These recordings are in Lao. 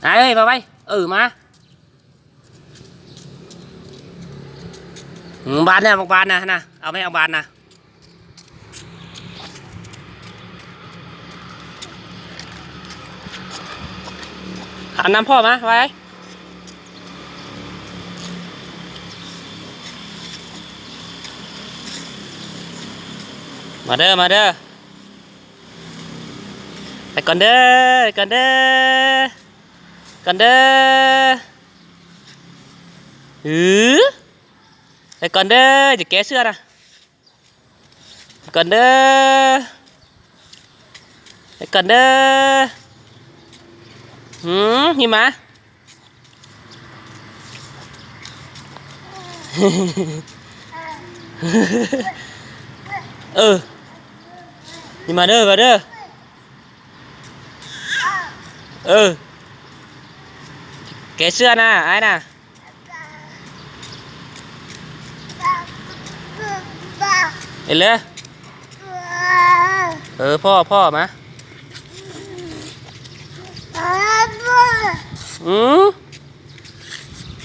ໄອ້ເອີຍ ມາໄວ ເອີ ມາ ອືມ ບານນະ ບັກບານນະ ນະ ເອົາໄໝ ເອົາບານນະ ເອົານຳພໍ່ມາ ໄວ ມາເດີ ມາເດີ. ໄປກ່ອນເດີ ໄປກ່ອນເດີ ກ່ອນເດີ ອື ໄປກ່ອນເດີ ຈະແກ້ເສື້ອນະ ໄປກ່ອນເດີ ໄປກ່ອນເດີ ຫື ຫິມະ. ເອີ ນີ້ມາເດີ ມາເດີ ເອີ ແກ້ເສື້ອນະ ອ້າຍນະ ເອີ ເລີ ເອີ ພໍ່ ພໍ່ມາ ອື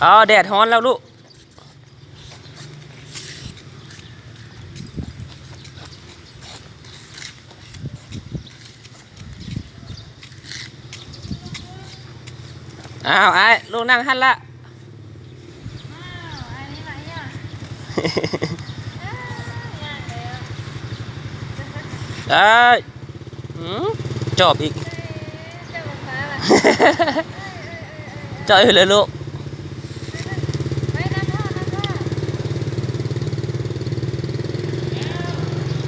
ເອົາ ແດດຮ້ອນແລ້ວລູກ ອ້າວ ອ້າຍ ລູກນັ່ງຫັ້ນລະ ອ້າຍ ຫື ຈອບອີກ ຈອບອີກແລ້ວລູກ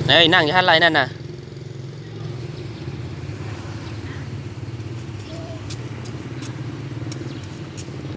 ເອີຍ ນັ່ງຢູ່ຫັ້ນລະ ນັ້ນນະ.